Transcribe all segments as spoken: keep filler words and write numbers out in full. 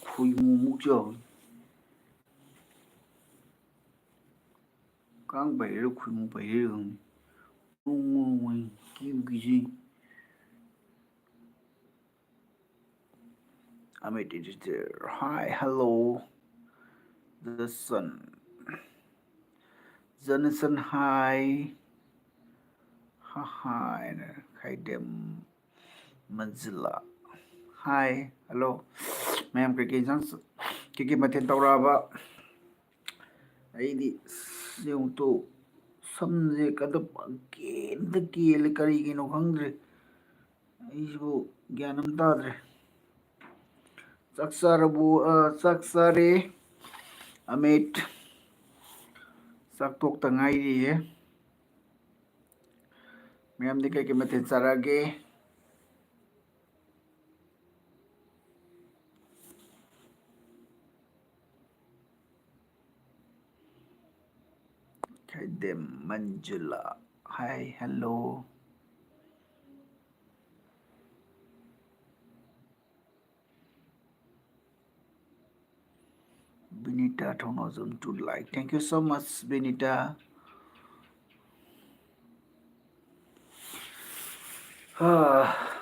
ꯈꯨꯏꯃꯨꯃꯨꯛ ꯆꯥꯎꯏ꯫ ꯀꯥꯡ ꯄꯩꯔꯤꯔ ꯈꯨꯏꯃꯨ ꯄꯩꯔꯤꯔ ꯈꯪꯗꯦ꯫ ꯎꯪ ꯎꯪ ꯎꯪ ꯀꯤꯕꯨ ꯀꯤꯖꯩ꯫ Amit editor, hi, hello. The sun. Jonathan, hi. Ha, hi. Hi, dem. Manzila. Hi, hello. ꯃꯌꯥꯝ ꯀꯩꯀꯩ ꯏꯟꯁꯥꯡ ꯆ-, ꯀꯩꯀꯩ ꯃꯊꯦꯜ ꯇꯧꯔꯛꯑꯕ? ꯑꯩꯗꯤ ꯁꯤꯌꯣꯡꯇꯨ ꯁꯝꯁꯦ ꯀꯗ ꯄꯪꯀꯦꯟꯗ ꯀꯦꯜꯂꯦ, ꯀꯔꯤꯒꯤꯅꯣ ꯈꯪꯗ꯭ꯔꯦ꯫ ꯑꯩꯁꯤꯕꯨ ꯒ꯭ꯌꯥꯟ ꯑꯃ ꯇꯥꯗ꯭ꯔꯦ꯫ ꯆꯥꯛ ꯆꯥꯔꯕꯨ? ꯑ, ꯆꯥꯛ ꯆꯥꯔꯦ꯫ ꯑꯃꯤꯠ꯫ ꯆꯥꯛ ꯇꯣꯛꯇ ꯉꯥꯏꯔꯤꯌꯦ꯫ ꯃꯌꯥꯝꯗꯤ ꯀꯩ ꯀꯩ ꯃꯊꯦꯜ ꯆꯥꯔꯛꯑꯒꯦ? ꯈꯥꯏꯗꯦꯝ ꯃꯟꯖꯨꯂꯥ꯫ Hi, hello. Binita Thonozum to like. Thank you so much, Binita. Ah.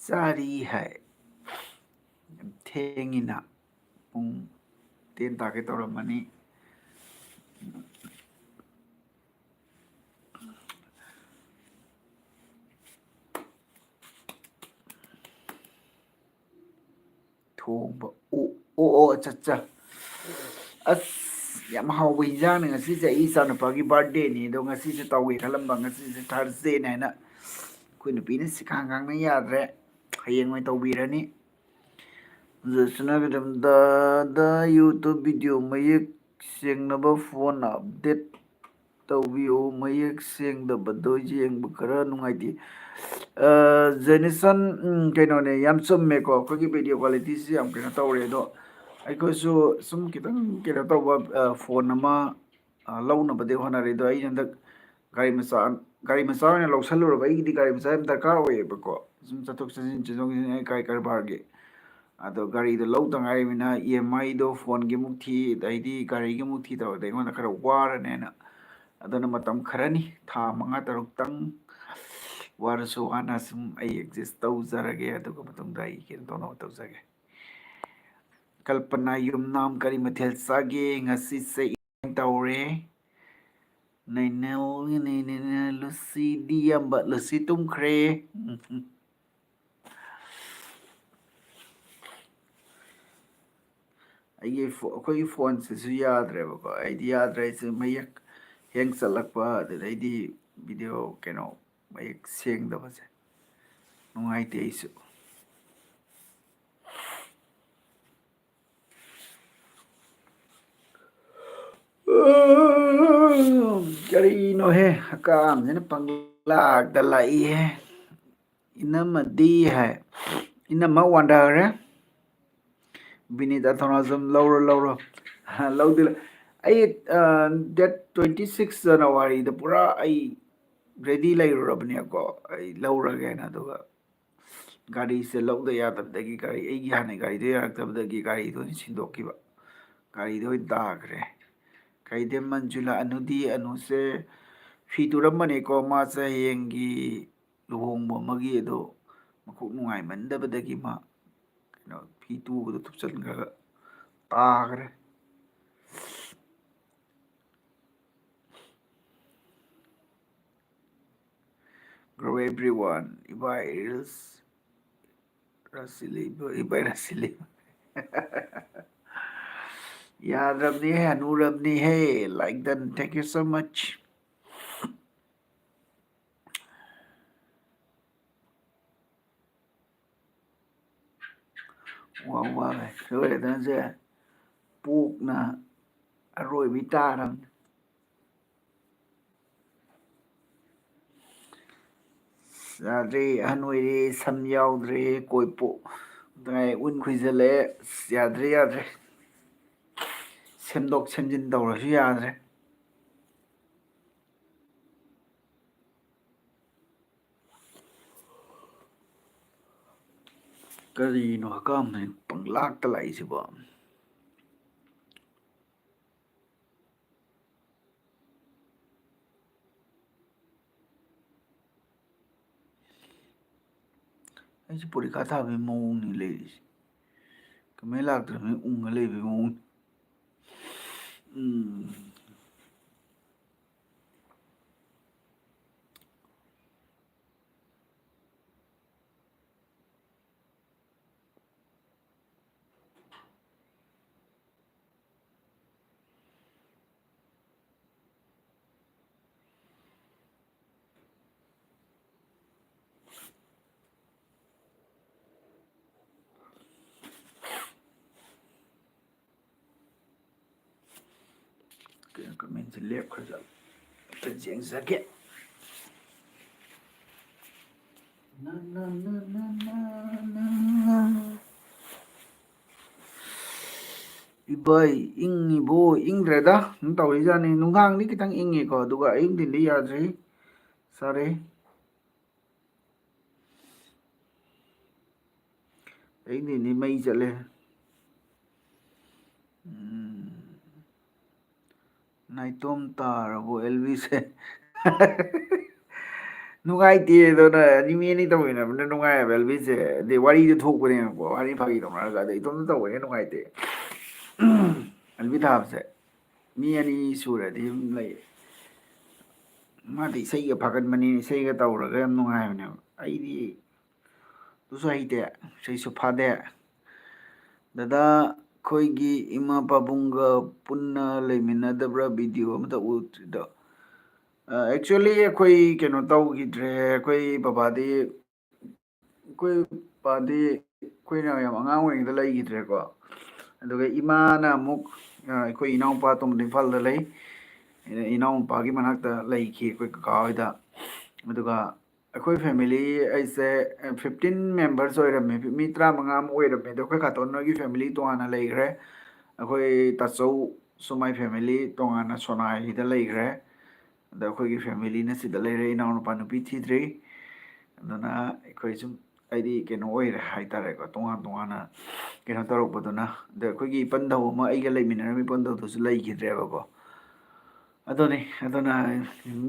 ꯆꯥꯔꯤ ꯍꯥꯏ꯫ ꯌꯥꯝ ꯊꯦꯡꯉꯤꯅ꯫ ꯄꯨꯡ ten ꯇꯥꯒꯦ ꯇꯧꯔꯝꯃꯅꯤ꯫ ꯊꯣꯡꯕ꯫ ꯑꯣ, ꯑꯣ, ꯑꯣ, ꯑꯠꯆꯥ, ꯑꯠꯆꯥ꯫ ꯑꯁ, ꯌꯥꯝ ꯍꯥꯎꯕ ꯍꯤꯟꯖꯥꯡꯅꯤ ꯉꯁꯤꯁꯦ꯫ ꯑꯩ ꯏꯆꯥꯅꯨꯄꯥꯒꯤ birthdayꯅꯤ, ꯑꯗꯣ ꯉꯁꯤꯁꯦ ꯇꯧꯒꯦ ꯈꯜꯂꯝꯕ, ꯉꯁꯤꯁꯦ Thursdayꯅꯦ ꯍꯥꯏꯅ꯫ ꯑꯩꯈꯣꯏ ꯅꯨꯄꯤꯅ ꯁꯤꯈꯥꯡ ꯈꯥꯡꯅ ꯌꯥꯗ꯭ꯔꯦ, ꯍꯌꯦꯡ ꯑꯣꯏꯅ ꯇꯧꯕꯤꯔꯅꯤ꯫ ꯖꯣꯏꯁꯅꯥ ꯀꯩꯗꯝ, "ꯗꯥꯗꯥ, YouTube video ꯃꯌꯦꯛ ꯁꯦꯡꯅꯕ phone update ꯇꯧꯕꯤꯌꯨ, ꯃꯌꯦꯛ ꯁꯦꯡꯗꯕꯗꯣ ꯌꯦꯡꯕ ꯈꯔ ꯅꯨꯡꯉꯥꯏꯇꯦ"꯫ ꯑ, ꯖꯦꯅꯤꯁꯟ, ꯎꯝ, ꯀꯩꯅꯣꯅꯦ, ꯌꯥꯝ ꯆꯨꯝꯃꯦꯀꯣ, ꯑꯩꯈꯣꯏꯒꯤ video qualityꯁꯤ ꯌꯥꯝ ꯀꯩꯅꯣ ꯇꯧꯔꯦ꯫ ꯑꯗꯣ ꯑꯩꯈꯣꯏꯁꯨ ꯁꯨꯝ ꯈꯤꯇꯪ ꯀꯩꯅꯣ ꯇꯧꯕ, ꯑ, phone ꯑꯃ, ꯑ, ꯂꯧꯅꯕꯗꯤ ꯍꯣꯠꯅꯔꯤ꯫ ꯑꯗꯣ ꯑꯩ ꯍꯟꯗꯛ ꯒꯥꯔꯤ ꯃꯆꯥ ꯒꯥꯔꯤ ꯃꯆꯥ ꯑꯣꯏꯅ ꯂꯧꯁꯜꯂꯨꯔꯕ꯫ ꯑꯩꯒꯤꯗꯤ ꯒꯥꯔꯤ ꯃꯆꯥ ꯌꯥꯝ ꯗꯔꯀꯥꯔ ꯑꯣꯏꯌꯦꯕꯀꯣ, ꯁꯨꯝ ꯆꯠꯊꯣꯛ ꯆꯠꯁꯤꯟ, ꯆꯦꯟꯊꯣꯛ ꯆꯦꯟꯁꯤꯟ, ꯑꯩ ꯀꯥꯏ ꯀꯔꯕꯥꯔꯒꯤ꯫ ꯑꯗꯣ ꯒꯥꯔꯤꯗꯣ ꯂꯧꯗ ꯉꯥꯏꯔꯤꯕꯅꯤꯅ ꯏ ꯑꯦꯝ ꯑꯥꯏꯗꯣ ꯐꯣꯟꯒꯤ ꯑꯃꯨꯛ ꯊꯤ, ꯑꯗꯩꯗꯤ ꯒꯥꯔꯤꯒꯤ ꯑꯃꯨꯛ ꯊꯤ ꯇꯧꯔꯗꯤ ꯑꯩꯉꯣꯟꯗ ꯈꯔ ꯋꯥꯔꯅꯦꯅ꯫ ꯑꯗꯨꯅ ꯃꯇꯝ ꯈꯔꯅꯤ, ꯊꯥ ꯃꯉꯥ ꯇꯔꯨꯛꯇꯪ ꯋꯥꯔꯁꯨ ꯋꯥꯅ ꯁꯨꯝ ꯑꯩ ꯑꯦꯗꯖꯁ ꯇꯧꯖꯔꯒꯦ, ꯑꯗꯨꯒ ꯃꯇꯨꯡꯗ ꯑꯩ ꯀꯩꯅꯣ ꯇꯧꯅꯕ ꯇꯧꯖꯒꯦ꯫ ꯀꯜꯄꯅꯥ ꯌꯨꯝꯅꯥꯝ, ꯀꯔꯤ ꯃꯊꯦꯜ ꯆꯥꯒꯦ? ꯉꯁꯤꯁꯦ ꯏꯔꯣꯟ ꯇꯧꯔꯦ꯫ ꯅꯩꯅꯧ, ꯅꯩꯅꯧ, ꯂꯨꯁꯤꯗꯤ ꯌꯥꯝꯕ, ꯂꯨꯁꯤ ꯇꯨꯝꯈ꯭ꯔꯦ꯫ ꯑꯩꯒꯤ ꯐꯣ-, ꯑꯩꯈꯣꯏꯒꯤ ꯐꯣꯟꯁꯤꯁꯨ ꯌꯥꯗ꯭ꯔꯦꯕꯀꯣ꯫ ꯑꯩꯗꯤ ꯌꯥꯗ꯭ꯔꯦ ꯍꯥꯏꯁꯦ, ꯃꯌꯦꯛ ꯍꯦꯡ ꯆꯠꯂꯛꯄ, ꯑꯗꯨꯗꯩꯗꯤ ꯚꯤꯗꯤꯑꯣ ꯀꯩꯅꯣ ꯃꯌꯦꯛ ꯁꯦꯡꯗꯕꯁꯦ ꯅꯨꯡꯉꯥꯏꯇꯦ ꯑꯩꯁꯨ꯫ ꯀꯔꯤꯅꯣꯍꯦ, ꯍꯛꯀꯥꯝꯁꯤꯅ ꯄꯪꯂꯥꯛꯇ ꯂꯥꯛꯏꯍꯦ꯫ ꯏꯅꯝꯃꯗꯤ ꯍꯥꯏ, ꯏꯅꯝꯃ ꯋꯥꯟꯊꯈ꯭ꯔꯦ꯫ ꯕꯤꯅꯤꯇꯥ ꯊꯧꯅꯥꯖꯝ, ꯂꯧꯔꯣ, ꯂꯧꯔꯣ꯫ ꯂꯧꯗꯤ ꯂꯧ-, ꯑꯩ, ꯑ, date twenty six ꯖꯅꯋꯥꯔꯤꯗ ꯄꯨꯔꯥ ꯑꯩ ready ꯂꯩꯔꯨꯔꯕꯅꯦꯀꯣ, ꯑꯩ ꯂꯧꯔꯒꯦꯅ꯫ ꯑꯗꯨꯒ ꯒꯥꯔꯤꯁꯦ ꯂꯧꯗ ꯌꯥꯗꯕꯗꯒꯤ, ꯒꯥꯔꯤ, ꯑꯩꯒꯤ ꯍꯥꯟꯅꯒꯤ ꯒꯥꯔꯤꯗꯣ ꯌꯥꯔꯛꯇꯕꯗꯒꯤ ꯒꯥꯔꯤꯗꯣ ꯑꯣꯏꯅ ꯁꯤꯟꯗꯣꯛꯈꯤꯕ꯫ ꯒꯥꯔꯤꯗꯣ ꯑꯣꯏꯅ ꯇꯥꯈ꯭ꯔꯦ꯫ ꯀꯩꯗꯦꯝ ꯃꯟꯖꯨꯂꯥ, ꯑꯅꯨꯗꯤ, ꯑꯅꯨꯁꯦ ꯐꯤ ꯇꯨꯔꯝꯕꯅꯦꯀꯣ, ꯃꯥꯁꯦ ꯍꯌꯦꯡꯒꯤ ꯂꯨꯍꯣꯡꯕ ꯑꯃꯒꯤ꯫ ꯑꯗꯣ ꯃꯈꯣꯡ ꯅꯨꯡꯉꯥꯏꯃꯟꯗꯕꯗꯒꯤ ꯃꯥ ꯀꯩꯅꯣ ꯐꯤ ꯇꯨꯕꯗꯣ ꯊꯨꯞꯆꯟꯈ꯭ꯔꯒ ꯇꯥꯈ꯭ꯔꯦ꯫ Hello everyone, ꯏꯕꯥꯏ ꯔꯤꯜꯁ ꯔꯥꯁꯤ ꯂꯩꯕ, ꯏꯕꯥꯏ ꯔꯥꯁꯤ ꯂꯩꯕ꯫ ꯌꯥꯗ꯭ꯔꯕꯅꯤꯍꯦ, ꯍꯅꯨꯔꯕꯅꯤꯍꯦ꯫ Like done, thank you so much. ꯋꯥ ꯋꯥ ꯁꯣꯏꯔꯦꯗꯅꯁꯦ, ꯄꯣꯛꯅ ꯑꯔꯣꯏꯕꯤ ꯇꯥꯔꯕꯅꯤ꯫ ꯌꯥꯗ꯭ꯔꯦ, ꯑꯍꯟ ꯑꯣꯏꯔꯦ, ꯁꯝ ꯌꯥꯎꯗ꯭ꯔꯦ, ꯀꯣꯏ ꯄꯣ-, ꯎꯟ ꯈꯨꯏꯖꯜꯂꯛꯑꯦ꯫ ꯑꯁ, ꯌꯥꯗ꯭ꯔꯦ, ꯌꯥꯗ꯭ꯔꯦ꯫ ꯁꯦꯝꯗꯣꯛ ꯁꯦꯝꯖꯤꯟ ꯇꯧꯔꯁꯨ ꯌꯥꯗ꯭ꯔꯦ꯫ ꯀꯔꯤꯅꯣ ꯍꯀꯥꯝꯅ ꯄꯪꯂꯥꯛꯇ ꯂꯥꯛꯏꯁꯤꯕꯣ? ꯑꯩꯁꯦ ꯄꯣꯔꯤꯈꯥ ꯊꯥꯕꯒꯤ ꯃꯑꯣꯡꯅꯤ ꯂꯩꯔꯤꯁꯦ꯫ ꯀꯃꯦꯟ ꯂꯥꯛꯇ꯭ꯔꯕꯅꯤꯅ ꯎꯪꯉ ꯂꯩꯕꯒꯤ ꯃꯑꯣꯡꯅꯤ꯫ ꯎꯝ꯫ ꯀꯩꯅꯣ, ꯀꯃꯦꯟꯁꯦ ꯂꯦꯞꯈ꯭ꯔꯖꯥꯠꯂꯣ? ꯑꯝꯇ ꯌꯦꯡꯖꯒꯦ꯫ ꯅ, ꯅ, ꯅ, ꯅ, ꯅ, ꯅ꯫ ꯏꯕꯥꯏ, ꯏꯪꯉꯤꯕꯣ? ꯏꯪꯗ꯭ꯔꯦꯗ, ꯑꯗꯨꯝ ꯇꯧꯔꯤꯖꯥꯠꯅꯤ꯫ ꯅꯨꯡꯗꯥꯡꯗꯤ ꯈꯤꯇꯪ ꯏꯪꯉꯤꯀꯣ, ꯑꯗꯨꯒ ꯑꯌꯨꯛ ꯅꯨꯡꯊꯤꯟꯗꯤ ꯌꯥꯗ꯭ꯔꯤ꯫ ꯁꯥꯔꯦ꯫ ꯑꯩꯅꯤꯅꯦ ꯃꯩ ꯆꯠꯂꯦ꯫ ꯎꯝ꯫ ꯅꯥꯏꯇꯣꯝ ꯇꯥꯔꯕꯣ ꯑꯦꯜ ꯕꯤꯁꯦ? ꯅꯨꯡꯉꯥꯏꯇꯦ ꯑꯗꯨꯅ, ꯑꯅꯤ ꯃꯤ ꯑꯅꯤ ꯇꯧꯃꯤꯟꯅꯕꯅ ꯅꯨꯡꯉꯥꯏꯑꯕ ꯑꯦꯜ ꯕꯤꯁꯦ꯫ ꯑꯗꯩ ꯋꯥꯔꯤꯗꯨ ꯊꯣꯛꯄꯅꯦꯕꯀꯣ, ꯋꯥꯔꯤ ꯐꯥꯒꯤ ꯇꯧꯅꯔꯒ, ꯑꯗꯩ ꯏꯇꯣꯝꯇ ꯇꯧꯕꯅ ꯅꯨꯡꯉꯥꯏꯇꯦ꯫ ꯑꯦꯜ ꯕꯤ ꯊꯥꯕꯁꯦ ꯃꯤ ꯑꯅꯤ ꯁꯨꯔꯗꯤ ꯑꯗꯨꯝ ꯂꯩ꯫ ꯃꯥꯗꯤ ꯏꯁꯩꯒ ꯐꯥꯒꯟꯕꯅꯤ, ꯏꯁꯩꯒ ꯇꯧꯔꯒ ꯌꯥꯝ ꯅꯨꯡꯉꯥꯏꯕꯅꯦꯕ꯫ ꯑꯩꯗꯤ ꯑꯗꯨꯁꯨ ꯍꯩꯇꯦ, ꯏꯁꯩꯁꯨ ꯐꯥꯗꯦ꯫ ꯗꯗꯥ, ꯑꯩꯈꯣꯏꯒꯤ ꯏꯃꯥ ꯄꯥꯕꯨꯡꯒ ꯄꯨꯟꯅ ꯂꯩꯃꯤꯟꯅꯗꯕ꯭ꯔꯥ? ꯚꯤꯗꯤꯑꯣ ꯑꯃꯇ ꯎꯗ꯭ꯔꯤꯗꯣ꯫ ꯑ, actually ꯑꯩꯈꯣꯏ ꯀꯩꯅꯣ ꯇꯧꯈꯤꯗ꯭ꯔꯦ, ꯑꯩꯈꯣꯏ ꯕꯕꯥꯗꯤ, ꯑꯩꯈꯣꯏ ꯄꯥꯗꯤ ꯑꯩꯈꯣꯏꯅ ꯌꯥꯝ ꯑꯉꯥꯡ ꯑꯣꯏꯔꯤꯉꯩꯗ ꯂꯩꯈꯤꯗ꯭ꯔꯦꯀꯣ꯫ ꯑꯗꯨꯒ ꯏꯃꯥꯅ ꯑꯃꯨꯛ, ꯑ, ꯑꯩꯈꯣꯏ ꯏꯅꯥꯎꯄꯥ ꯑꯇꯣꯝꯕꯗꯣ ꯏꯝꯐꯥꯜꯗ ꯂꯩ, ꯏꯅꯥꯎꯅꯨꯄꯥꯒꯤ ꯃꯅꯥꯛꯇ ꯂꯩꯈꯤ ꯑꯩꯈꯣꯏ ꯀꯀꯥ ꯍꯣꯏꯗ꯫ ꯑꯗꯨꯒ ꯑꯩꯈꯣꯏ family ꯑꯩꯁꯦ fifteen members ꯑꯣꯏꯔꯝꯃꯦ, ꯃꯤ ꯇꯔꯥꯃꯉꯥ ꯑꯃ ꯑꯣꯏꯔꯝꯃꯦ꯫ ꯑꯗꯣ ꯑꯩꯈꯣꯏ ꯀꯥꯇꯣꯟ ꯍꯣꯏꯒꯤ family ꯇꯣꯉꯥꯟꯅ ꯂꯩꯈ꯭ꯔꯦ, ꯑꯩꯈꯣꯏ ꯇꯥꯆꯧ ꯁꯨꯃꯥꯏ family ꯇꯣꯉꯥꯟꯅ ꯁꯣꯅꯥꯏꯒꯤꯗ ꯂꯩꯈ꯭ꯔꯦ꯫ ꯑꯗ ꯑꯩꯈꯣꯏꯒꯤ familyꯅ ꯁꯤꯗ ꯂꯩꯔꯦ, ꯏꯅꯥꯎꯅꯨꯄꯥ ꯅꯨꯄꯤ ꯊꯤꯗ꯭ꯔꯤ꯫ ꯑꯗꯨꯅ ꯑꯩꯈꯣꯏ ꯁꯨꯝ ꯍꯥꯏꯗꯤ ꯀꯩꯅꯣ ꯑꯣꯏꯔꯦ ꯍꯥꯏꯇꯥꯔꯦꯀꯣ, ꯇꯣꯉꯥꯟ ꯇꯣꯉꯥꯟꯅ ꯀꯩꯅꯣ ꯇꯧꯔꯛꯄꯗꯨꯅ꯫ ꯑꯗ ꯑꯩꯈꯣꯏꯒꯤ ꯏꯄꯟꯗꯧ ꯑꯃ, ꯑꯩꯒ ꯂꯩꯃꯤꯟꯅꯔꯝꯃꯤ ꯏꯄꯟꯗꯧꯗꯨꯁꯨ ꯂꯩꯈꯤꯗ꯭ꯔꯦꯕꯀꯣ꯫ ꯑꯗꯨꯅꯤ, ꯑꯗꯨꯅ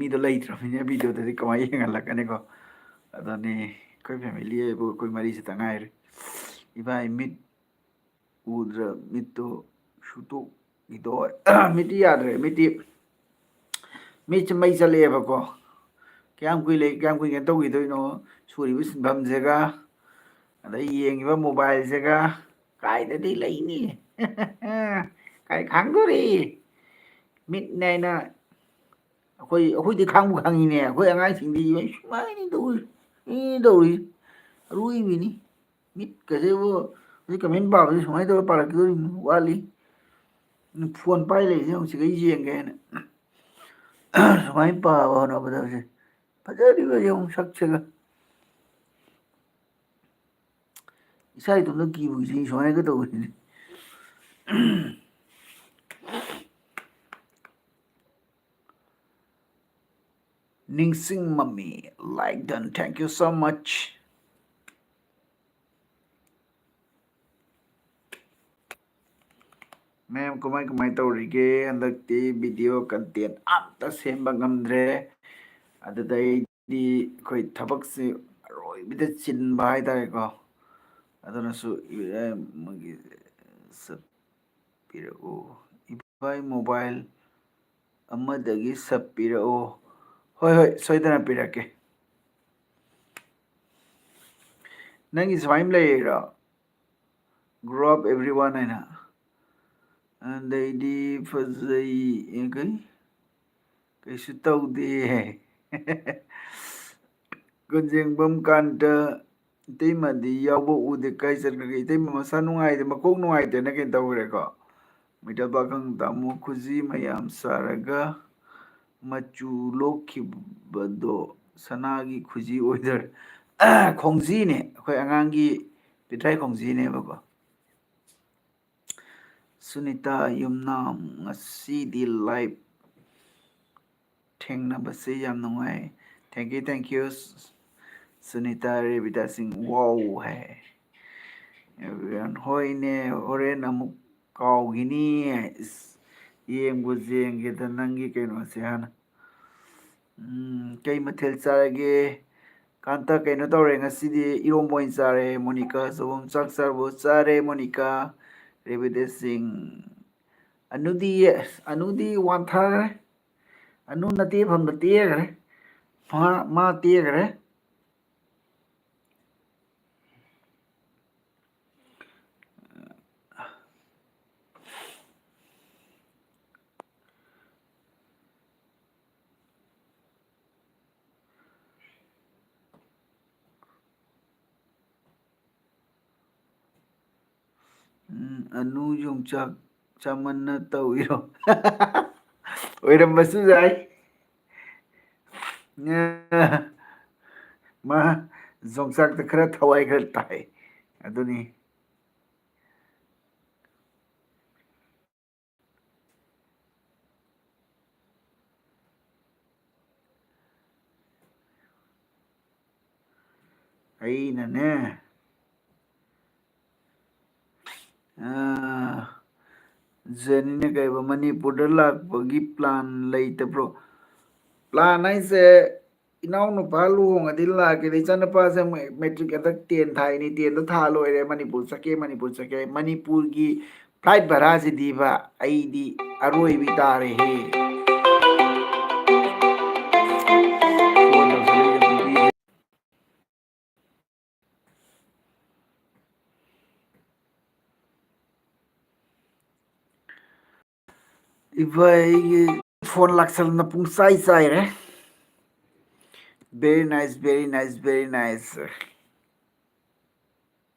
ꯃꯤꯗꯣ ꯂꯩꯇ꯭ꯔꯕꯅꯤꯅ ꯚꯤꯗꯤꯑꯣꯗꯗꯤ ꯀꯃꯥꯏꯅ ꯌꯦꯡꯍꯜꯂꯛꯀꯅꯤꯀꯣ? ꯑꯗꯨꯅꯤ, ꯑꯩꯈꯣꯏ ꯐꯦꯃꯤꯂꯤ ꯍꯥꯏꯕꯨ ꯑꯩꯈꯣꯏ ꯃꯔꯤꯁꯤꯇ ꯉꯥꯏꯔꯦ꯫ ꯏꯕꯥꯏ ꯃꯤꯠ ꯎꯗ꯭ꯔ, ꯃꯤꯠꯇꯣ ꯁꯨꯇꯣꯛꯈꯤꯗꯣꯏ꯫ ꯃꯤꯠꯇꯤ ꯌꯥꯗ꯭ꯔꯦ, ꯃꯤꯠꯇꯤ, ꯃꯤꯠꯁꯦ ꯃꯩ ꯆꯠꯂꯛꯑꯦꯕꯀꯣ꯫ ꯀꯌꯥꯝ ꯀꯨꯏ ꯂꯩ, ꯀꯌꯥꯝ ꯀꯨꯏꯅ ꯇꯧꯈꯤꯗꯣꯏꯅꯣ? ꯁꯨꯔꯤꯕ ꯁꯤꯟꯐꯝꯁꯤꯒ, ꯑꯗꯩ ꯌꯦꯡꯉꯤꯕ ꯃꯣꯕꯥꯏꯜꯁꯤꯒ, ꯀꯥꯏꯗꯗꯤ ꯂꯩꯅꯤ? ꯀꯥꯏ ꯈꯥꯡꯗꯣꯔꯤ? ꯃꯤꯠꯅꯦ ꯍꯥꯏꯅ ꯑꯩꯈꯣꯏ, ꯑꯩꯈꯣꯏꯗꯤ ꯈꯥꯡꯕꯨ ꯈꯪꯉꯤꯅꯦ꯫ ꯑꯩꯈꯣꯏ ꯑꯉꯥꯡꯁꯤꯡꯗꯤ ꯏꯕꯦꯝ ꯁꯨꯃꯥꯏꯅ ꯇꯧꯔꯤ, ꯏ ꯇꯧꯔꯤ, ꯑꯔꯣꯏꯕꯤꯅꯤ꯫ ꯃꯤꯠꯀꯁꯦꯕꯨ ꯍꯧꯖꯤꯛ ꯀꯃꯦꯟ ꯄꯥꯕꯁꯤ ꯁꯨꯃꯥꯏꯅ ꯇꯧꯔ ꯄꯥꯔꯛꯈꯤꯗꯣꯔꯤꯕꯅꯤ, ꯋꯥꯠꯂꯤ꯫ ꯐꯣꯟ ꯄꯥꯏ ꯂꯩꯔꯤꯁꯦ ꯌꯦꯡꯉꯨ, ꯁꯤꯒ ꯌꯦꯡꯒꯦ ꯍꯥꯏꯅ꯫ ꯁꯨꯃꯥꯏꯅ ꯄꯥꯕ ꯍꯣꯠꯅꯕꯗ ꯍꯧꯖꯤꯛ ꯐꯖꯔꯤꯕ ꯌꯦꯡꯉꯨ ꯁꯛꯁꯤꯒ꯫ ꯏꯁꯥ ꯏꯇꯣꯝꯇ ꯀꯤꯕꯨ ꯀꯤꯖꯩ ꯁꯨꯃꯥꯏꯅꯒ ꯇꯧꯕꯁꯤꯗꯤ꯫ ꯅꯤꯡꯁꯤꯡ ꯃꯃꯤ, like done, thank you so much꯫ ꯃꯌꯥꯝ ꯀꯃꯥꯏ ꯀꯃꯥꯏ ꯇꯧꯔꯤꯒꯦ? ꯍꯟꯗꯛꯇꯤ ꯚꯤꯗꯤꯑꯣ ꯀꯟꯇꯦꯟ ꯑꯝꯇ ꯁꯦꯝꯕ ꯉꯝꯗ꯭ꯔꯦ꯫ ꯑꯗꯨꯗꯩꯗꯤ ꯑꯩꯈꯣꯏ ꯊꯕꯛꯁꯤ ꯑꯔꯣꯏꯕꯤꯗ ꯆꯤꯟꯕ ꯍꯥꯏꯇꯥꯔꯦꯀꯣ꯫ ꯑꯗꯨꯅꯁꯨ ꯏ-, ꯃꯣꯏꯒꯤ ꯁꯞ ꯄꯤꯔꯛꯎ, ꯏꯕꯥꯏ ꯃꯣꯕꯥꯏꯜ ꯑꯃꯗꯒꯤ ꯁꯞ ꯄꯤꯔꯛꯑꯣ꯫ ꯍꯣꯏ, ꯍꯣꯏ, ꯁꯣꯏꯗꯅ ꯄꯤꯔꯛꯀꯦ꯫ ꯅꯪꯒꯤ ꯁꯨꯃꯥꯏꯅ ꯂꯩꯔꯤꯔꯣ? Grow up everyone ꯍꯥꯏꯅ꯫ ꯑꯗꯩꯗꯤ ꯐꯖꯩ, ꯑꯦ, ꯀꯩ? ꯀꯩꯁꯨ ꯇꯧꯗꯦ꯫ ꯀꯣꯟꯖꯦꯡꯕꯝ ꯀꯥꯟꯇ, ꯏꯇꯩꯃꯗꯤ ꯌꯥꯎꯕ ꯎꯗꯦ, ꯀꯥꯏ ꯆꯠꯈ꯭ꯔꯒꯦ? ꯏꯇꯩꯃ ꯃꯁꯥ ꯅꯨꯡꯉꯥꯏꯇꯦ, ꯃꯀꯣꯛ ꯅꯨꯡꯉꯥꯏꯇꯦꯅ ꯀꯩꯅꯣ ꯇꯧꯈ꯭ꯔꯦꯀꯣ꯫ ꯃꯩꯇꯥ ꯄꯥꯈꯪ ꯇꯥꯃꯣ ꯈꯨꯖꯤ ꯃꯌꯥꯝ ꯁꯥꯔꯒ ꯃꯆꯨ ꯂꯣꯛꯈꯤꯕꯗꯣ ꯁꯅꯥꯒꯤ ꯈꯨꯖꯤ ꯑꯣꯏꯗꯣꯏꯔꯥ? ꯈꯣꯡꯖꯤꯅꯦ, ꯑꯩꯈꯣꯏ ꯑꯉꯥꯡꯒꯤ ꯄꯤꯊ꯭ꯔꯥꯏ ꯈꯣꯡꯖꯤꯅꯦꯕꯀꯣ꯫ ꯁꯨꯅꯤꯇꯥ ꯌꯨꯝꯅꯥꯝ, ꯉꯁꯤꯗꯤ live ꯊꯦꯡꯅꯕꯁꯦ ꯌꯥꯝ ꯅꯨꯡꯉꯥꯏ꯫ Thank you, thank you꯫ Sunita ꯔꯦꯕꯤꯗꯥ ꯁꯤꯡ, wow ꯍꯥꯏ꯫ ꯑꯦꯕ꯭ꯔꯤꯋꯥꯟ, ꯍꯣꯏꯅꯦ, ꯍꯣꯔꯦꯟ ꯑꯃꯨꯛ ꯀꯥꯎꯈꯤꯅꯤ꯫ ꯏꯁ, ꯌꯦꯡꯕꯨ ꯌꯦꯡꯒꯦꯗ ꯅꯪꯒꯤ ꯀꯩꯅꯣꯁꯦ ꯍꯥꯟꯅ꯫ ꯎꯝ, ꯀꯩ ꯃꯊꯦꯜ ꯆꯥꯔꯒꯦ? ꯀꯥꯟꯇ, ꯀꯩꯅꯣ ꯇꯧꯔꯦ ꯉꯁꯤꯗꯤ, ꯏꯔꯣꯝꯕ ꯑꯣꯏꯅ ꯆꯥꯔꯦ꯫ ꯃꯣꯅꯤꯀꯥ ꯁꯣꯏꯕꯨꯝ, ꯆꯥꯛ ꯆꯥꯔꯕꯣ? ꯆꯥꯔꯦ ꯃꯣꯅꯤꯀꯥ꯫ ꯔꯦꯕꯤꯗꯦꯁ ꯁꯤꯡ, ꯑꯅꯨꯗꯤ, ꯑꯁ, ꯑꯅꯨꯗꯤ ꯋꯥꯟꯊꯈ꯭ꯔꯦ꯫ ꯑꯅꯨ ꯅꯇꯦꯐꯝꯗ ꯇꯦꯈ꯭ꯔꯦ꯫ ꯃꯥ, ꯃꯥ ꯇꯦꯈ꯭ꯔꯦ꯫ ꯎꯝ, ꯑꯅꯨ ꯌꯣꯡꯆꯥꯛ ꯆꯥꯃꯟꯅ ꯇꯧꯏꯔꯣ? ꯑꯣꯏꯔꯝꯕꯁꯨ ꯌꯥꯏ꯫ ꯃꯥ ꯌꯣꯡꯆꯥꯛꯇ ꯈꯔ ꯊꯋꯥꯏ ꯈꯔ ꯇꯥꯏ, ꯑꯗꯨꯅꯤ꯫ ꯑꯩꯅꯅꯦ, ꯑꯥ, ꯖꯦꯅꯤꯅ ꯀꯩꯕ, ꯃꯅꯤꯄꯨꯔꯗ ꯂꯥꯛꯄꯒꯤ ꯄ꯭ꯂꯥꯟ ꯂꯩꯇꯕ꯭ꯔꯣ? ꯄ꯭ꯂꯥꯟ ꯍꯥꯏꯁꯦ, ꯏꯅꯥꯎꯅꯨꯄꯥ ꯂꯨꯍꯣꯡꯉꯗꯤ ꯂꯥꯛꯀꯦꯗ, ꯏꯆꯥꯅꯨꯄꯥꯁꯦ ꯃꯦ-, ꯃꯦꯇ꯭ꯔꯤꯛ ꯍꯟꯗꯛ ꯇꯦꯟ ꯊꯥꯏꯅꯤ, ꯇꯦꯟꯗ ꯊꯥ ꯂꯣꯏꯔꯦ, ꯃꯅꯤꯄꯨꯔ ꯆꯠꯀꯦ, ꯃꯅꯤꯄꯨꯔ ꯆꯠꯀꯦ꯫ ꯃꯅꯤꯄꯨꯔꯒꯤ ꯐ꯭ꯂꯥꯏꯠ ꯚꯔꯥꯁꯤꯗꯤꯕ ꯑꯩꯗꯤ ꯑꯔꯣꯏꯕꯤ ꯇꯥꯔꯦꯍꯦ꯫ ꯏꯚꯥꯏꯒꯤ ꯐꯣꯟ ꯂꯥꯛꯁꯜꯅ ꯄꯨꯡ ꯆꯥꯏ ꯆꯥꯏꯔꯦ꯫ Very nice, very nice, very nice.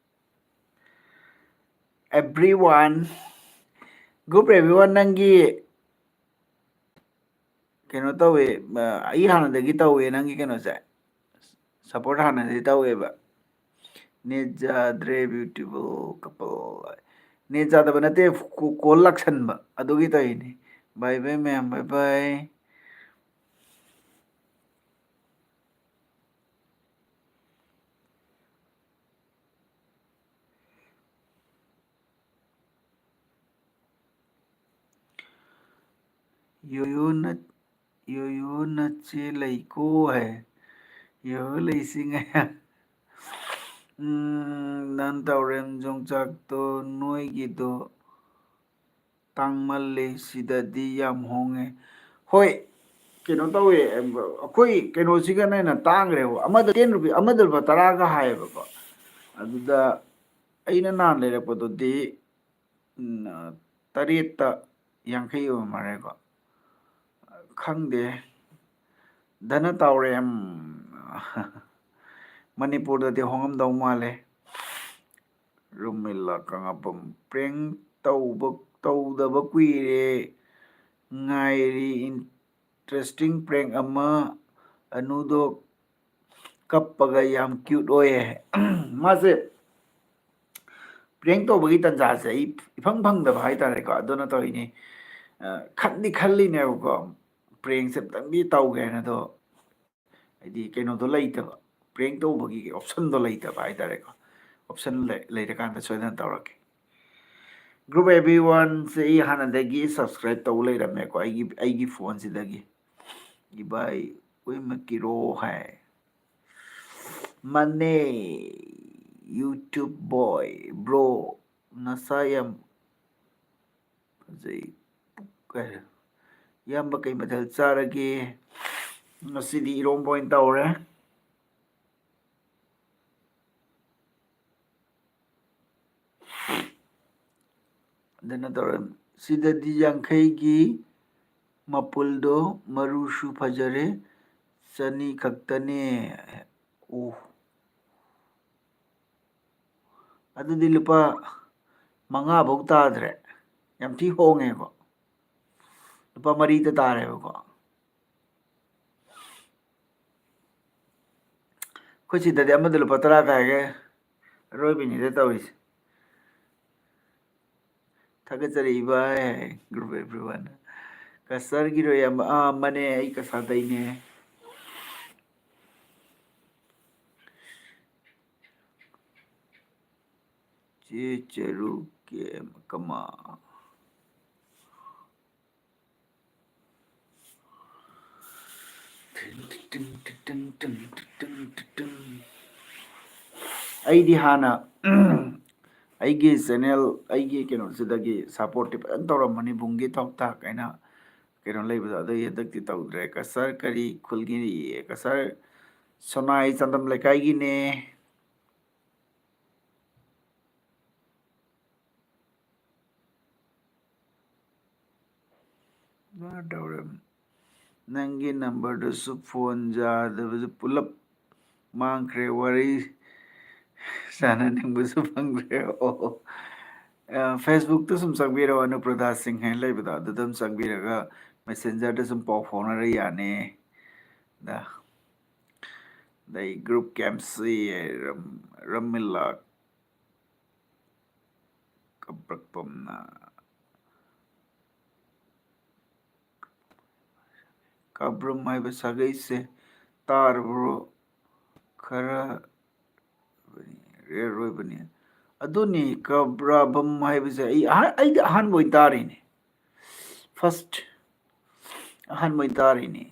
Everyone, group everyone, ꯅꯪꯒꯤ ꯀꯩꯅꯣ ꯇꯧꯋꯦ, ꯑ, ꯑꯩ ꯍꯥꯟꯅꯗꯒꯤ ꯇꯧꯋꯦ ꯅꯪꯒꯤ ꯀꯩꯅꯣꯁꯦ, ꯁꯞꯄꯣꯔꯠ ꯍꯥꯟꯅꯗꯒꯤ ꯇꯧꯋꯦꯕ꯫ ꯅꯦꯠ ꯌꯥꯗ꯭ꯔꯦ, beautiful couple꯫ ꯅꯦꯠ ꯌꯥꯗꯕ ꯅꯠꯇꯦ, ꯀꯣ-, ꯀꯣꯜ ꯂꯥꯛꯁꯟꯕ ꯑꯗꯨꯒꯤ ꯇꯧꯔꯤꯅꯤ꯫ Bye bye ꯃꯌꯥꯝ, bye bye꯫ ꯌꯣꯌꯣ ꯅ-, ꯌꯣꯌꯣ ꯅꯆꯦ ꯂꯩꯀꯣ ꯍꯥꯏ꯫ ꯌꯣꯌꯣ ꯂꯩꯁꯤꯡꯉꯦ꯫ ꯎꯝ, ꯅꯟ ꯇꯧꯔꯦꯝ ꯌꯣꯡꯆꯥꯛꯇꯣ ꯅꯣꯏꯒꯤꯗꯣ ꯇꯥꯡꯃꯜꯂꯦ, ꯁꯤꯗꯗꯤ ꯌꯥꯝ ꯍꯣꯡꯉꯦ꯫ ꯍꯣꯏ, ꯀꯩꯅꯣ ꯇꯧꯋꯦ, ꯑꯩꯈꯣꯏ ꯀꯩꯅꯣꯁꯤꯒꯅ ꯍꯦꯟꯅ ꯇꯥꯡꯈ꯭ꯔꯦꯕ꯫ ꯑꯃꯗ ten ꯔꯨꯄꯤ, ꯑꯃꯗ ꯂꯨꯄꯥ ꯇꯔꯥꯒ ꯍꯥꯏꯌꯦꯕꯀꯣ꯫ ꯑꯗꯨꯗ ꯑꯩꯅ ꯅꯍꯥꯟ ꯂꯩꯔꯛꯄꯗꯨꯗꯤ, ꯎꯝ, ꯇꯔꯦꯠꯇ ꯌꯥꯡꯈꯩ ꯑꯣꯏꯔꯝꯃꯔꯦꯀꯣ꯫ ꯈꯪꯗꯦ꯫ ꯙꯅ ꯇꯥꯎꯔꯦꯝ, ꯃꯅꯤꯄꯨꯔꯗꯗꯤ ꯍꯣꯡꯉꯝꯗꯧ ꯃꯥꯜꯂꯦ꯫ ꯔꯨꯃꯤꯂꯥ ꯀꯪꯂꯥꯄꯝ, prank ꯇꯧꯕ, ꯇꯧꯗꯕ ꯀꯨꯏꯔꯦ, ꯉꯥꯏꯔꯤ꯫ Interesting prank ꯑꯃ꯫ ꯑꯅꯨꯗꯣ ꯀꯞꯄꯒ ꯌꯥꯝ cute ꯑꯣꯏꯌꯦ꯫ ꯃꯥꯁꯦ prank ꯇꯧꯕꯒꯤ ꯇꯥꯟꯖꯥꯁꯦ ꯑꯩ ꯏꯐꯪ ꯐꯪꯗꯕ ꯍꯥꯏꯇꯥꯔꯦꯀꯣ, ꯑꯗꯨꯅ ꯇꯧꯔꯤꯅꯤ꯫ ꯑ, ꯈꯟꯗꯤ ꯈꯜꯂꯤꯅꯦꯕꯀꯣ, prankꯁꯦ ꯑꯝꯇꯪꯗꯤ ꯇꯧꯒꯦ ꯍꯥꯏꯅ, ꯑꯗꯣ ꯍꯥꯏꯗꯤ ꯀꯩꯅꯣꯗꯣ ꯂꯩꯇꯕ, prank ꯇꯧꯕꯒꯤ optionꯗꯣ ꯂꯩꯇꯕ ꯍꯥꯏꯇꯥꯔꯦꯀꯣ꯫ Option ꯂꯩ-, ꯂꯩꯔꯀꯥꯟꯗ ꯁꯣꯏꯗꯅ ꯇꯧꯔꯛꯀꯦ꯫ Group everyoneꯁꯦ ꯑꯩ ꯍꯥꯟꯅꯗꯒꯤ subscribe ꯇꯧ ꯂꯩꯔꯝꯃꯦꯀꯣ, ꯑꯩꯒꯤ, ꯑꯩꯒꯤ phoneꯁꯤꯗꯒꯤ꯫ ꯏꯕꯥꯏ ꯎꯏꯃꯀꯤꯔꯣ ꯍꯥꯏ꯫ ꯃꯅꯦ, YouTube boy, bro, ꯅꯁꯥ ꯌꯥꯝ ꯐꯖꯩ꯫ ꯀꯩ-, ꯏꯌꯥꯝꯕ ꯀꯩ ꯃꯊꯦꯜ ꯆꯥꯔꯒꯦ? ꯉꯁꯤꯗꯤ ꯏꯔꯣꯝꯕ ꯑꯣꯏꯅ ꯇꯧꯔꯦ꯫ ꯑꯗꯨꯅ ꯇꯧꯔꯦ꯫ ꯁꯤꯗꯗꯤ ꯌꯥꯡꯈꯩꯒꯤ ꯃꯄꯨꯜꯗꯣ ꯃꯔꯨꯁꯨ ꯐꯖꯔꯦ, ꯆꯅꯤ ꯈꯛꯇꯅꯦ꯫ ꯑꯣ, ꯑꯗꯨꯗꯤ ꯂꯨꯄꯥ ꯃꯉꯥ ꯐꯧ ꯇꯥꯗ꯭ꯔꯦ꯫ ꯌꯥꯝ ꯊꯤ ꯍꯣꯡꯉꯦꯀꯣ꯫ ꯂꯨꯄꯥ ꯃꯔꯤꯗ ꯇꯥꯔꯦꯕꯀꯣ꯫ ꯑꯩꯈꯣꯏ ꯁꯤꯗꯗꯤ ꯑꯃꯗ ꯂꯨꯄꯥ ꯇꯔꯥ ꯀꯥꯏꯒꯦ꯫ ꯑꯔꯣꯏꯕꯤꯅꯤꯗ ꯇꯧꯔꯤꯁꯦ꯫ ꯊꯥꯒꯠꯆꯔꯤ ꯏꯕꯥꯏ, group everyone꯫ ꯀꯁꯔꯒꯤꯔꯣ ꯏꯌꯥꯝꯕ? ꯑꯥ, ꯃꯥꯅꯦ, ꯑꯩ ꯀꯁꯥꯗꯩꯅꯦ꯫ ꯆꯦ ꯆꯔꯨ ꯀꯦ ꯀꯃꯥ꯫ ꯑꯩꯗꯤ ꯍꯥꯟꯅ ꯑꯩꯒꯤ ꯆꯦꯅꯦꯜ, ꯑꯩꯒꯤ ꯀꯩꯅꯣꯁꯤꯗꯒꯤ ꯁꯞꯄꯣꯔꯠꯇꯤ ꯐꯖꯅ ꯇꯧꯔꯝꯕꯅꯤ, ꯕꯨꯡꯒꯤ ꯊꯧ ꯊꯥꯛ ꯍꯥꯏꯅ ꯀꯩꯅꯣ ꯂꯩꯕꯗꯣ, ꯑꯗꯨꯒꯤ ꯍꯟꯗꯛꯇꯤ ꯇꯧꯗ꯭ꯔꯦ꯫ ꯀꯁꯥꯔ ꯀꯔꯤ ꯈꯨꯜꯒꯤꯅꯤ? ꯀꯁꯥꯔ ꯁꯣꯅꯥꯏ ꯆꯥꯟꯗꯝ ꯂꯩꯀꯥꯏꯒꯤꯅꯦ꯫ ꯋꯥꯗꯧꯔꯦ꯫ ꯅꯪꯒꯤ ꯅꯝꯕꯔꯗꯨꯁꯨ ꯐꯣꯟ ꯌꯥꯗꯕꯁꯨ ꯄꯨꯂꯞ ꯃꯥꯡꯈ꯭ꯔꯦ, ꯋꯥꯔꯤ ꯁꯥꯟꯅꯅꯤꯡꯕꯁꯨ ꯐꯪꯗ꯭ꯔꯦ꯫ ꯑꯣ, ꯑ, ꯐꯦꯁꯕꯨꯛꯇ ꯁꯨꯝ ꯆꯪꯕꯤꯔꯛꯑꯣ, ꯑꯅꯨꯄ꯭ꯔꯗꯥ ꯁꯤꯡ ꯍꯥꯏꯅ ꯂꯩꯕꯗꯣ, ꯑꯗꯨꯗ ꯑꯗꯨꯝ ꯆꯪꯕꯤꯔꯒ ꯃꯦꯁꯦꯟꯖꯔꯗ ꯁꯨꯝ ꯄꯥꯎ ꯐꯥꯎꯅꯔ ꯌꯥꯅꯤ꯫ ꯗ, ꯑꯗꯩ ꯒ꯭ꯔꯨꯞ ꯀꯦꯝꯁꯤ, ꯔꯝ-, ꯔꯝꯃꯤꯂꯥ ꯀꯞꯔꯛꯄꯝꯅ꯫ ꯀꯕ꯭ꯔꯝ ꯍꯥꯏꯕ ꯁꯥꯒꯩꯁꯦ ꯇꯥꯔꯕ꯭ꯔꯣ? ꯈꯔ ꯔꯦꯌꯔ ꯑꯣꯏꯕꯅꯤ꯫ ꯑꯗꯨꯅꯤ, ꯀꯕ꯭ꯔꯥꯕꯝ ꯍꯥꯏꯕꯁꯦ ꯑꯩ ꯑꯍꯥꯟ-, ꯑꯩꯗꯤ ꯑꯍꯥꯟꯕ ꯑꯣꯏꯅ ꯇꯥꯔꯤꯅꯦ꯫ ꯐꯥꯔꯁ ꯑꯍꯥꯟꯕ ꯑꯣꯏꯅ ꯇꯥꯔꯤꯅꯦ꯫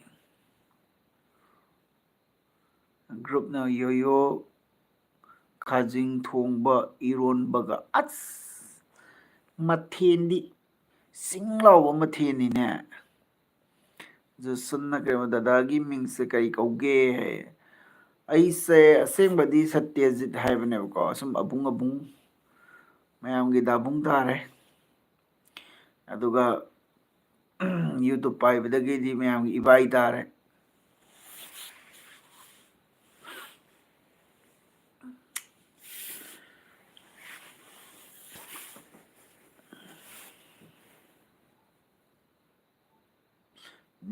ꯒ꯭ꯔꯨꯞꯅ ꯌꯣꯌꯣ ꯈꯥꯖꯤꯡ ꯊꯣꯡꯕ ꯏꯔꯣꯟꯕꯒ꯫ ꯑꯁ! ꯃꯊꯦꯟꯗꯤ ꯆꯤꯡ ꯂꯥꯎꯕ ꯃꯊꯦꯟꯅꯤꯅꯦ꯫ ꯖꯣꯁꯟꯅ ꯀꯩꯅꯣ, "ꯗꯗꯥꯒꯤ ꯃꯤꯡꯁꯦ ꯀꯔꯤ ꯀꯧꯒꯦ?" ꯑꯩꯁꯦ ꯑꯁꯦꯡꯕꯗꯤ ꯁꯇ꯭ꯌꯖꯤꯠ ꯍꯥꯏꯕꯅꯦꯕꯀꯣ, ꯑꯁꯨꯝ ꯑꯕꯨꯡ ꯑꯕꯨꯡ, ꯃꯌꯥꯝꯒꯤ ꯗꯥꯕꯨꯡ ꯇꯥꯔꯦ꯫ ꯑꯗꯨꯒ YouTube ꯄꯥꯏꯕꯗꯒꯤꯗꯤ ꯃꯌꯥꯝꯒꯤ ꯏꯕꯥꯏ ꯇꯥꯔꯦ꯫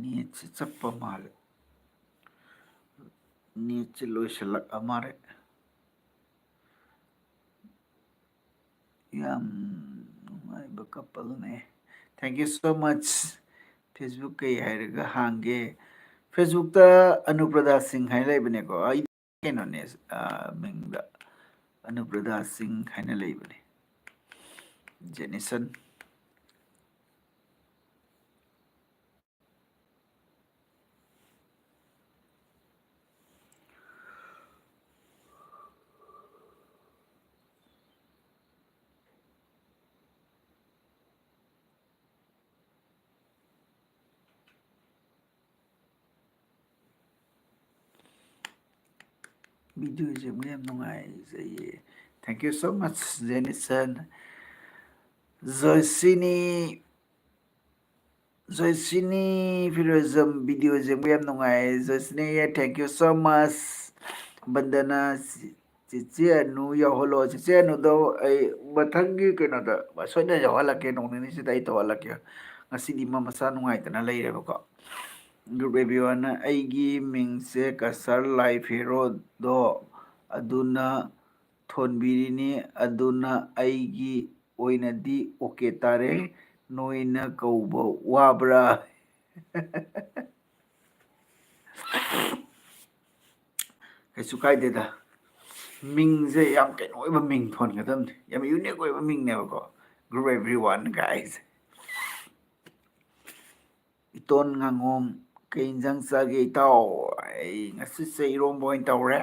ꯅꯦꯠꯁꯦ ꯆꯞꯄ ꯃꯥꯜꯂꯦ꯫ ꯅꯦꯠꯁꯦ ꯂꯣꯏꯁꯤꯜꯂꯛꯑ ꯃꯥꯜꯂꯦ꯫ ꯌꯥꯝ ꯅꯨꯡꯉꯥꯏꯕ ꯀꯄꯜꯅꯦ꯫ Thank you so much꯫ Facebook ꯀꯩ ꯍꯥꯏꯔꯒ ꯍꯥꯡꯒꯦ? Facebook-ꯇ ꯑꯅꯨꯄ꯭ꯔꯗꯥ ꯁꯤꯡ ꯍꯥꯏꯅ ꯂꯩꯕꯅꯦꯀꯣ꯫ ꯑꯩ ꯀꯩꯅꯣꯅꯦ, ꯑ, ꯃꯤꯡꯗ ꯑꯅꯨꯄ꯭ꯔꯗꯥ ꯁꯤꯡ ꯍꯥꯏꯅ ꯂꯩꯕꯅꯦ꯫ ꯖꯦꯅꯤꯁꯟ꯫ Video ꯌꯦꯡꯕ ꯌꯥꯝ ꯅꯨꯡꯉꯥꯏꯖꯩꯌꯦ꯫ Thank you so much, Jenison. ꯖꯣꯏꯁꯤꯅꯤ, ꯖꯣꯏꯁꯤꯅꯤ ꯐꯤꯔꯣꯖꯝ, video ꯌꯦꯡꯕ ꯌꯥꯝ ꯅꯨꯡꯉꯥꯏ꯫ ꯖꯣꯏꯁꯤꯅꯤ, thank you so much. ꯕꯟꯗꯅ, ꯆꯤ-, ꯆꯤꯆꯦ ꯑꯅꯨ ꯌꯥꯎꯍꯜꯂꯣ꯫ ꯆꯤꯆꯦ ꯑꯅꯨꯗꯣ ꯑꯩ ꯃꯊꯪꯒꯤ ꯀꯩꯅꯣꯗ ꯁꯣꯏꯗꯅ ꯌꯥꯎꯍꯜꯂꯛꯀꯦ, ꯅꯣꯡ ꯅꯤꯅꯤꯁꯤꯗ ꯑꯩ ꯇꯧꯍꯜꯂꯛꯀꯦ꯫ ꯉꯁꯤꯗꯤ ꯃꯥ ꯃꯁꯥ ꯅꯨꯡꯉꯥꯏꯇꯅ ꯂꯩꯔꯦꯕꯀꯣ꯫ Group everyone, ꯑꯩꯒꯤ ꯃꯤꯡꯁꯦ ꯀꯁꯥꯔ ꯂꯥꯏꯐ ꯍꯦꯔꯣꯗꯣ ꯑꯗꯨꯅ ꯊꯣꯟꯕꯤꯔꯤꯅꯤ, ꯑꯗꯨꯅ ꯑꯩꯒꯤ ꯑꯣꯏꯅꯗꯤ okay ꯇꯥꯔꯦ꯫ ꯅꯣꯏꯅ ꯀꯧꯕ ꯋꯥꯕ꯭ꯔꯥ? ꯀꯩꯁꯨ ꯀꯥꯏꯗꯦꯗ꯫ ꯃꯤꯡꯁꯦ ꯌꯥꯝ ꯀꯩꯅꯣ ꯑꯣꯏꯕ ꯃꯤꯡ ꯊꯣꯟꯒꯗꯕꯅꯤ, ꯌꯥꯝ unique ꯑꯣꯏꯕ ꯃꯤꯡꯅꯦꯕꯀꯣ꯫ Group everyone, guys. ꯏꯇꯣꯟ ꯉꯥꯉꯣꯝ, ꯀꯩ ꯏꯟꯖꯥꯡ ꯆꯥꯒꯦ ꯏꯇꯥꯎ? ꯑꯩ ꯉꯁꯤꯁꯦ ꯏꯔꯣꯝꯕ ꯑꯣꯏꯅ ꯇꯧꯔꯦ꯫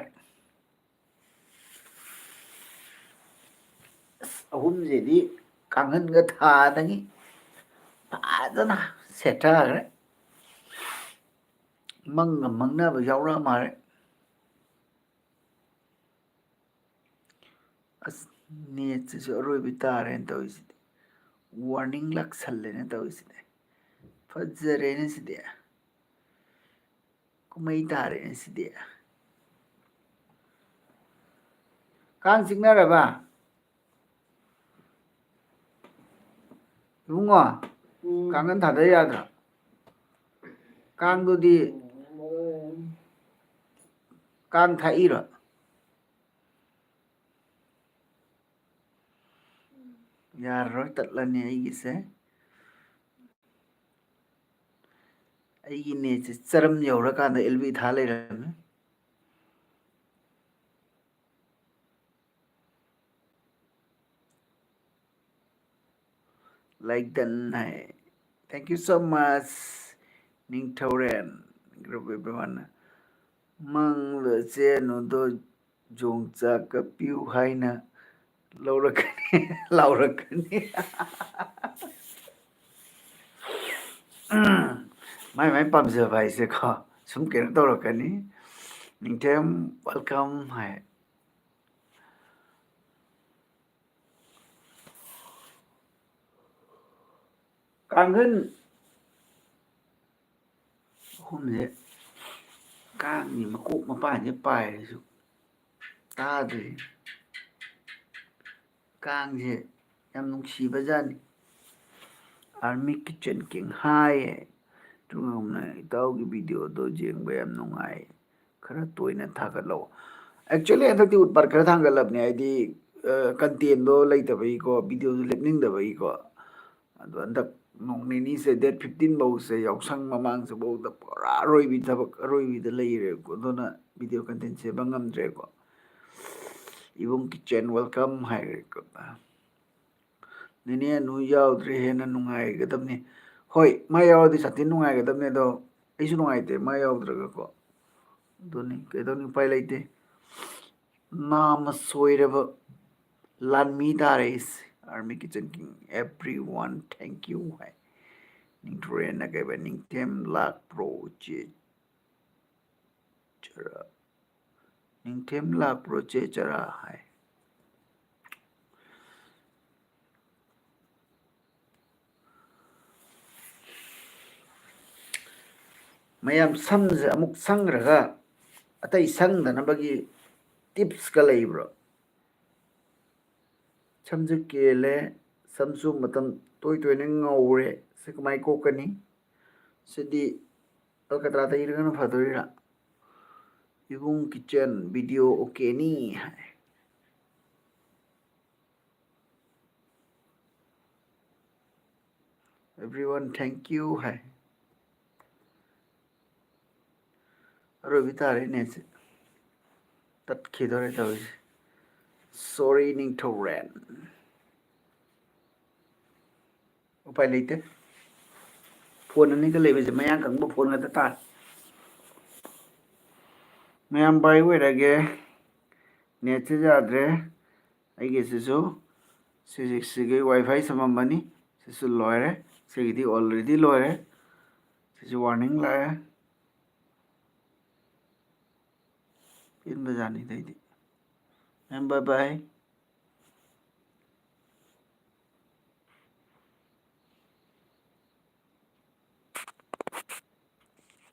ꯑꯁ, ꯑꯍꯨꯝꯁꯤꯗꯤ ꯀꯥꯡꯍꯟꯒ ꯊꯥꯗꯒꯤ ꯐꯖꯅ ꯁꯦꯠꯊꯈ꯭ꯔꯦ꯫ ꯃꯪꯒ ꯃꯪꯅꯕ ꯌꯥꯎꯔꯛꯑ ꯃꯥꯜꯂꯦ꯫ ꯑꯁ, ꯅꯦꯠꯁꯤꯁꯨ ꯑꯔꯣꯏꯕꯤ ꯇꯥꯔꯦꯅ ꯇꯧꯔꯤꯁꯤꯗꯤ꯫ Warning ꯂꯥꯛꯁꯜꯂꯦꯅ ꯇꯧꯔꯤꯁꯤꯗꯤ꯫ ꯐꯖꯔꯦꯅꯦ ꯁꯤꯗꯤ꯫ ꯀꯨꯝꯍꯩ ꯇꯥꯔꯦꯅꯦ ꯁꯤꯗꯤ꯫ ꯀꯥꯡ ꯆꯤꯛꯅꯔꯕ? ꯏꯕꯨꯡꯉꯣ, ꯎꯝ꯫ ꯀꯥꯡꯈꯟ ꯊꯥꯗ ꯌꯥꯗ꯭ꯔꯣ? ꯀꯥꯡꯗꯨꯗꯤ, ꯎꯝ꯫ ꯀꯥꯡ ꯊꯥꯛꯏꯔꯣ? ꯌꯥꯔꯔꯣꯏ, ꯇꯠꯂꯅꯤ ꯑꯩꯒꯤꯁꯦ꯫ ꯑꯩꯒꯤ ꯅꯦꯠꯁꯦ ꯆꯔꯝ ꯌꯧꯔꯀꯥꯟꯗ ꯑꯦꯜ ꯕꯤ ꯊꯥ ꯂꯩꯔꯝꯃꯦ꯫ Like done high. Thank you so much, ꯅꯤꯡꯊꯧꯔꯦꯟ꯫ Group everyone꯫ ꯃꯪꯂ ꯆꯦꯟ ꯑꯗꯣ ꯌꯣꯡꯆꯥꯛ ꯀꯛꯄꯤꯌꯨ ꯍꯥꯏꯅ ꯂꯧꯔꯛꯀꯅꯤ, ꯂꯥꯎꯔꯛꯀꯅꯤ꯫ ꯃꯥꯏ ꯃꯥꯏ ꯄꯥꯝꯖꯕ ꯍꯥꯏꯁꯦꯀꯣ, ꯁꯨꯝ ꯀꯩꯅꯣ ꯇꯧꯔꯛꯀꯅꯤ꯫ ꯅꯤꯡꯊꯦꯝ, welcome ꯍꯥꯏ꯫ ꯀꯥꯡꯈꯟ ꯑꯍꯨꯝꯁꯦ, ꯀꯥꯡꯒꯤ ꯃꯀꯣꯛ ꯃꯄꯥꯟꯁꯦ ꯄꯥꯏꯔꯁꯨ ꯇꯥꯗ꯭ꯔꯤ꯫ ꯀꯥꯡꯁꯦ ꯌꯥꯝ ꯅꯨꯡꯁꯤꯕꯖꯥꯠꯅꯤ꯫ Army Kitchen King ꯍꯥꯏꯌꯦ꯫ ꯆꯨꯝꯅ ꯏꯇꯥꯎꯒꯤ videoꯗꯣ ꯌꯦꯡꯕ ꯌꯥꯝ ꯅꯨꯡꯉꯥꯏ꯫ ꯈꯔ ꯇꯣꯏꯅ ꯊꯥꯒꯠꯂꯛꯑꯣ꯫ Actually, ꯍꯟꯗꯛꯇꯤ ꯎꯠꯄꯥꯠ ꯈꯔ ꯊꯥꯡꯒꯠꯂꯕꯅꯦ, ꯍꯥꯏꯗꯤ, ꯑ, contentꯗꯣ ꯂꯩꯇꯕꯒꯤꯀꯣ, videoꯗꯣ ꯂꯦꯞꯅꯤꯡꯗꯕꯒꯤꯀꯣ꯫ ꯑꯗꯣ ꯍꯟꯗꯛ ꯅꯣꯡ ꯅꯤꯅꯤꯁꯦ, date fifteen ꯐꯥꯎꯁꯦ, ꯌꯥꯎꯁꯪ ꯃꯃꯥꯡꯁꯤꯐꯥꯎꯗ ꯄꯨꯔꯥ ꯑꯔꯣꯏꯕꯤ ꯊꯕꯛ ꯑꯔꯣꯏꯕꯤꯗ ꯂꯩꯔꯦꯀꯣ꯫ ꯑꯗꯨꯅ video content ꯁꯦꯝꯕ ꯉꯝꯗ꯭ꯔꯦꯀꯣ꯫ ꯏꯕꯨꯡ Kitchen welcome ꯍꯥꯏꯔꯦꯀꯣ꯫ ꯅꯦꯅꯦ ꯑꯅꯨ ꯌꯥꯎꯗ꯭ꯔꯦ, ꯍꯦꯟꯅ ꯅꯨꯡꯉꯥꯏꯒꯗꯕꯅꯤ꯫ ꯍꯣꯏ, ꯃꯥ ꯌꯥꯎꯔꯗꯤ ꯁꯥꯊꯤ ꯅꯨꯡꯉꯥꯏꯒꯗꯕꯅꯤ, ꯑꯗꯣ ꯑꯩꯁꯨ ꯅꯨꯡꯉꯥꯏꯇꯦ ꯃꯥ ꯌꯥꯎꯗ꯭ꯔꯒꯀꯣ꯫ ꯑꯗꯨꯅꯤ, ꯀꯩꯗꯧꯅꯤ, ꯎꯄꯥꯏ ꯂꯩꯇꯦ꯫ ꯅꯥꯃ ꯁꯣꯏꯔꯕ ꯂꯥꯟꯃꯤ ꯇꯥꯔꯦ ꯑꯩꯁꯦ꯫ Army Kitchen King, everyone, thank you ꯍꯥꯏ꯫ ꯅꯤꯡꯊꯧꯔꯦꯟꯅ ꯀꯩꯕ, ꯅꯤꯡꯊꯦꯝ ꯂꯥꯛꯄ꯭ꯔꯣ ꯆꯦ ꯆꯔꯥ? ꯅꯤꯡꯊꯦꯝ ꯂꯥꯛꯄ꯭ꯔꯣ ꯆꯦ ꯆꯔꯥ ꯍꯥꯏ꯫ ꯃꯌꯥꯝ, ꯁꯝꯁꯦ ꯑꯃꯨꯛ ꯁꯪꯈ꯭ꯔꯒ ꯑꯇꯩ ꯁꯪꯗꯅꯕꯒꯤ tipsꯀ ꯂꯩꯕ꯭ꯔꯣ? ꯁꯝꯁꯨ ꯀꯦꯜꯂꯦ, ꯁꯝꯁꯨ ꯃꯇꯝ ꯇꯣꯏ ꯇꯣꯏꯅ ꯉꯧꯔꯦ꯫ ꯁꯤ ꯀꯃꯥꯏ ꯀꯣꯛꯀꯅꯤ? ꯁꯤꯗꯤ ꯑꯜꯀꯇ꯭ꯔꯥ ꯇꯩꯔꯒꯅ ꯐꯗꯣꯏꯔꯥ? ꯏꯕꯨꯡ Kitchen video okayꯅꯤ high. Everyone, thank you ꯍꯥꯏ꯫ ꯑꯔꯣꯏꯕꯤ ꯇꯥꯔꯦ ꯅꯦꯠꯁꯦ꯫ ꯇꯠꯈꯤꯗꯣꯔꯦ ꯇꯧꯔꯤꯁꯦ꯫ Sorry, ꯅꯤꯡꯊꯧꯔꯦꯟ꯫ ꯎꯄꯥꯏ ꯂꯩꯇꯦ꯫ Phone ꯑꯅꯤꯒ ꯂꯩꯕꯁꯦ ꯃꯌꯥꯡ ꯀꯪꯕ phone ꯉꯥꯛꯇ ꯇꯥꯔꯦ꯫ ꯃꯌꯥꯝ bye ꯑꯣꯏꯔꯒꯦ꯫ ꯅꯦꯠꯁꯦ ꯌꯥꯗ꯭ꯔꯦ꯫ ꯑꯩꯒꯤꯁꯤꯁꯨ ꯁꯤꯒꯤ, ꯁꯤꯒꯤ WiFi ꯁꯝꯃꯝꯕꯅꯤ꯫ ꯁꯤꯁꯨ ꯂꯣꯏꯔꯦ꯫ ꯁꯤꯒꯤꯗꯤ already ꯂꯣꯏꯔꯦ꯫ ꯁꯤꯁꯨ warning ꯂꯥꯛꯑꯦ꯫ ꯄꯦꯟꯕꯖꯥꯠꯅꯤꯗ ꯑꯩꯗꯤ꯫ ꯃꯦꯝ, bye bye꯫